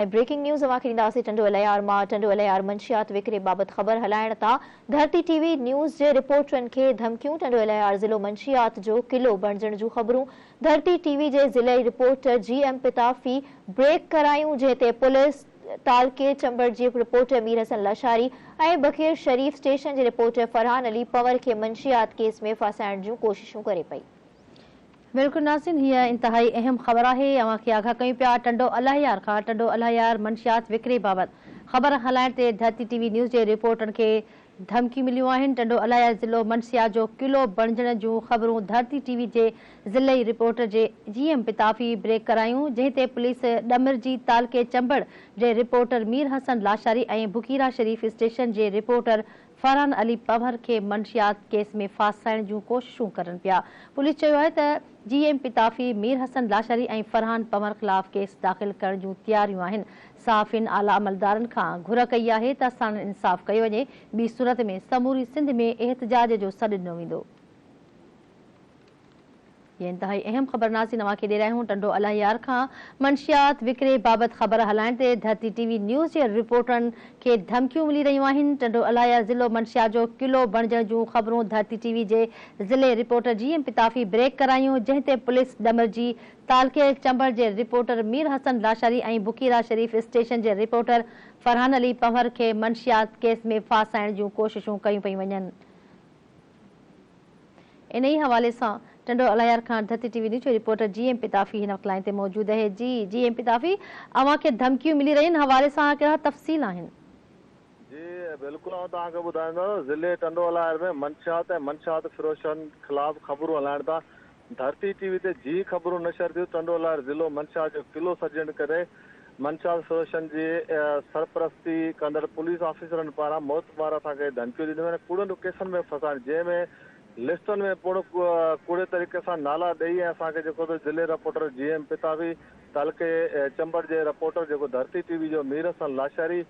Breaking news اوهان کي ڏينداسين ٽنڊو الهيار مان ٽنڊو الهيار منشيات وڪري بابت خبر هلائڻ تان ڌرتي ٽي وي نيوز جي رپورٽرن کي ڌمڪيون ٽنڊو الهيار ضلعو منشيات جو قلعو بڻجڻ جون خبرون ڌرتي ٽي وي جي ضلعي reporter G M Pitafi break ڪرايون جنهن تي پوليس تعلقي چمبڙ جي رپورٽر مير حسن لاشاري ۽ بکير شريف اسٽيشن جي رپورٽر فرحان علي پنور کي منشيات ڪيس ۾ ڦاسائڻ جون ڪوششون ڪري پئي. بلڪل ناظرين هيء انتهائي اهم خبر آهي اوهان کي آگاهه ڪيون پيا ٽنڊو الهيار کان ٽنڊو الهيار منشيات وڪري بابت خبر هلائڻ تي ڌرتي ٽي وي نيوز جي رپورٽرن کي ڌمڪيون مليون آهن ٽنڊو الهيار ضلعو منشيات جو قلعو بڻجڻ جون خبرون ڌرتي ٽي وي جي ضلعي رپورٽر جي جي ايم پتافي بريڪ ڪرايون جنهن تي پوليس ڏمرجي تعلقي چمبڙ جي رپورٽر مير حسن لاشاري ۽ بڪيرا شريف اسٽيشن جي رپورٽر فرحان علي پنهور کي منشيات ڪيس ۾ ڦاسائڻ جون ڪوششون ڪرن پيا. پوليس چيو آهي ته جي ايم پتافي، مير حسن لاشاري ۽ فرحان پنهور خلاف ڪيس داخل ڪرڻ جون تياريون آهن. صحافين اعليٰ عملدارن کان گهر ڪئي آهي ته ساڻن انصاف ڪيو وڃي، ٻي صورت ۾ سموري سنڌ ۾ احتجاج جو سڏ ڏنو ويندو. هيء انتهائي اهم خبر ناظرين اوهان کي ڏئي رهيا آهيون ٽنڊو الهيار کان منشيات وڪري بابت خبر هلائڻ تي ڌرتي ٽي وي نيوز جي رپورٽرن کي ڌمڪيون ملي رهيون آهن ٽنڊو الهيار ضلعو منشيات جو قلعو بڻجڻ جون خبرون ڌرتي ٽي وي جي ضلعي reporter G M Pitafi break ڪرايون جنهن تي پوليس ڏمرجي تعلقي چمبڙ جي رپورٽر مير حسن لاشاري ۽ بڪيرا شريف اسٽيشن جي رپورٽر فرحان علي پنهور کي منشيات ڪيس ۾ ڦاسائڻ جون ڪوششون ڪيون پيون وڃن. انهيء حوالي سان ٽنڊو الهيار کان ڌرتي ٽي وي نيوز جو رپورٽر جي ايم پتافي هن وقت لائين تي موجود اهي جي جي ايم پتافي اوهان کي ڌمڪيون ملي رهيون ان حوالي سان ڪهڙا تفصيل آهن. جي بلڪل آئون توهان کي ٻڌائيندس ضلعي ٽنڊو الهيار ۾ منشيات ۽ منشيات فروشن خلاف خبرون هلائڻ تان ڌرتي ٽي وي تي جي خبرون نشر ٿيون ٽنڊو الهيار ضلعو منشيات جو قلعو سڏجڻ ڪري منشيات فروشن جي سرپرستي ڪندڙ پوليس آفيسرن پاران موتمار اسان کي ڌمڪيون ڏنيون ويون ڪوڙن ڪيسن ۾ ڦاسائڻ جنهن ۾ لسٽن ۾ پڻ ڪوڙي طريقي سان نالا ڏئي ۽ اسان کي جيڪو ضلعي رپورٽر جي ايم پتافي تعلقي چمبڙ جي رپورٽر جيڪو ڌرتي ٽي وي جو مير حسن لاشاري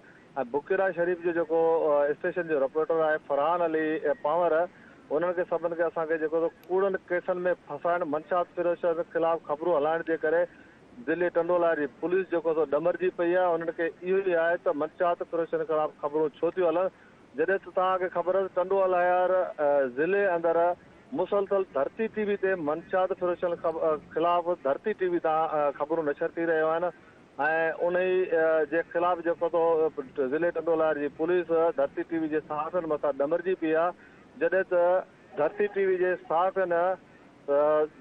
۽ بڪيرا شريف جو جيڪو اسٽيشن جو رپورٽر آهي فرحان علي پانور انهن کي سڀن کي اسان کي جيڪو سو ڪوڙن ڪيسن ۾ ڦاسائڻ منشيات فروشن خلاف خبرون هلائڻ جي ڪري ضلعي ٽنڊوالهيار جي پوليس جيڪو سو ڏمرجي پئي آهي انهن کي اهو ئي آهي ته منشيات فروشن خلاف خبرون ڇو ٿيون هلن جڏهن ته توهان کي خبر آهي ته ٽنڊوالهيار ضلعي اندر مسلسل ڌرتي ٽي وي تي منشيات فروشن خلاف ڌرتي ٽي وي تان خبرون نشر ٿي رهيون آهن ۽ انهي جي خلاف جيڪو تو ضلعي ٽنڊوالهيار جي پوليس ڌرتي ٽي وي جي صحافين مٿان ڏمرجي پئي آ جڏهن ته ڌرتي ٽي وي جي صحافين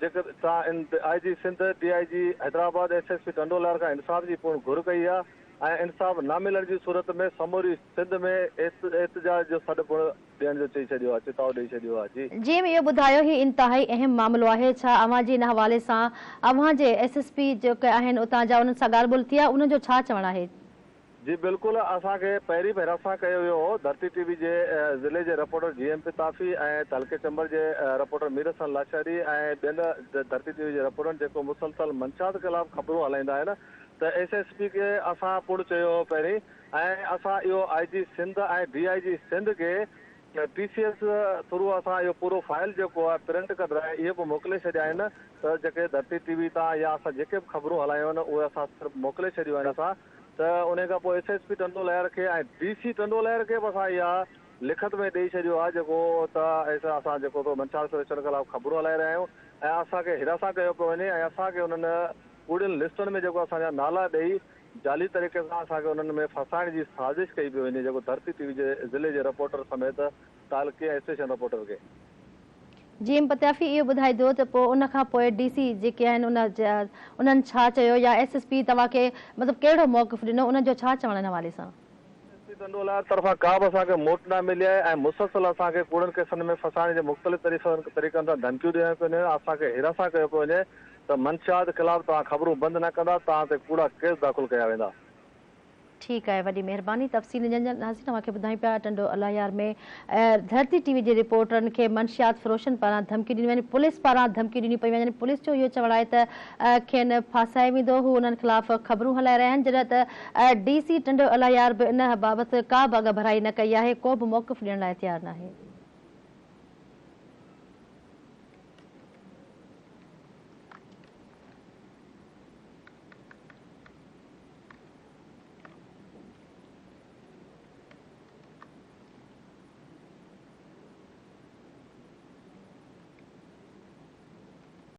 جيڪي تان I G Sindh D I G Hyderabad S S P Tando Allahyar کان انصاف جي پڻ گهر ڪئي آ ۽ انصاف نه ملڻ جي صورت ۾ سموري سنڌ ۾ احتجاج جو سڏ پڻ ڏيڻ جو چئي ڇڏيو آ چتاء ڏئي ڇڏيو آ جي. جي ايم اهو ٻڌايو هي انتهائي اهم معاملو آهي ڇا اوهان جي ان حوالي سان اوهان جي ايس ايس پي جيڪي آهن اتان جا انهن سان ڳالهه ٻولهه ٿي آهي انهن جو ڇا چوڻ آهي. جي بلڪل اسان کي پهرين به هراسان ڪيو ويو هو ڌرتي ٽي وي جي ضلعي جي رپورٽر جي ايم پتافي ۽ تعلقي چمبڙ جي رپورٽر مير حسن لاشاري ۽ ٻين ڌرتي ٽي وي جي رپورٽرن جيڪو مسلسل منشيات خلاف خبرون هلائيندا آهن ته ايس ايس پي کي اسان پڻ چيو هو پهرين ۽ اسان اهو آء جي سنڌ ۽ ڊي I جي سنڌ کي ٽي سي ايس ٿرو اسان اهو پورو فائل جيڪو آهي پرنٽ ڪڍرائي اهي به موڪلي ڇڏيا آهن ته جيڪي ڌرتي ٽي وي تان يا اسان جيڪي به خبرون هلايون آهن اهي اسان صرف موڪلي ڇڏيون آهن اسان ته انهي کان پوء ايس ايس پي ٽنڊو لهر کي ۽ ڊي سي ٽنڊو لهر کي به اسان اها لکت ۾ ڏئي ڇڏيو آهي جيڪو ته ايس اسان جيڪو تو منشار سريشن خلاف خبرون هلائي رهيا آهيون ۽ اسان کي هراسان ڪيو پيو وڃي ۽ اسان کي انهن ڪوڙين لسٽن ۾ جيڪو اسان جا نالا ڏئي جعلي طريقي سان اسان کي انهن ۾ ڦاسائڻ جي سازش ڪئي پئي وڃي جيڪو ڌرتي ٽي وي جي ضلعي جي رپورٽر سميت تعلقي ۽ اسٽيشن رپورٽر کي. جي ايم پتافي اهو ٻڌائيندو ته پوء ان کان پوء ڊي سي جيڪي آهن ان انهن ڇا چيو يا ايس ايس پي توهان کي مطلب ڪهڙو موقف ڏنو انهن جو ڇا چوڻ ان حوالي سان. ايس پي ٽنڊوالهيار طرفان ڪا به اسان کي موٽ نه ملي آهي ۽ مسلسل اسان کي ڪوڙن ڪيسن ۾ ڦاسائڻ جي مختلف طريقن سان ڌمڪيون ڏنيون پيون وڃن اسان کي هراسان ڪيو پيو وڃي ته منشيات خلاف توهان خبرون بند نه ڪندا توهان تي ڪوڙا ڪيس داخل ڪيا ويندا. ٺيڪ آهي وڏي مهرباني تفصيل ڏجن ناظرين اوهان کي ٻڌايون پيا ٽنڊو الهيار ۾ ڌرتي ٽي وي جي رپورٽرن کي منشيات فروشن پاران ڌمڪيون ڏنيون وڃن پوليس پاران ڌمڪيون ڏنيون پيون وڃن پوليس جو اهو چوڻ آهي ته کين ڦاسايو ويندو هو انهن خلاف خبرون هلائي رهيا آهن جڏهن ته ڊي سي ٽنڊو الهيار به ان بابت ڪا به اڳڀرائي نه ڪئي آهي ڪو به موقف ڏيڻ لاء تيار ناهي.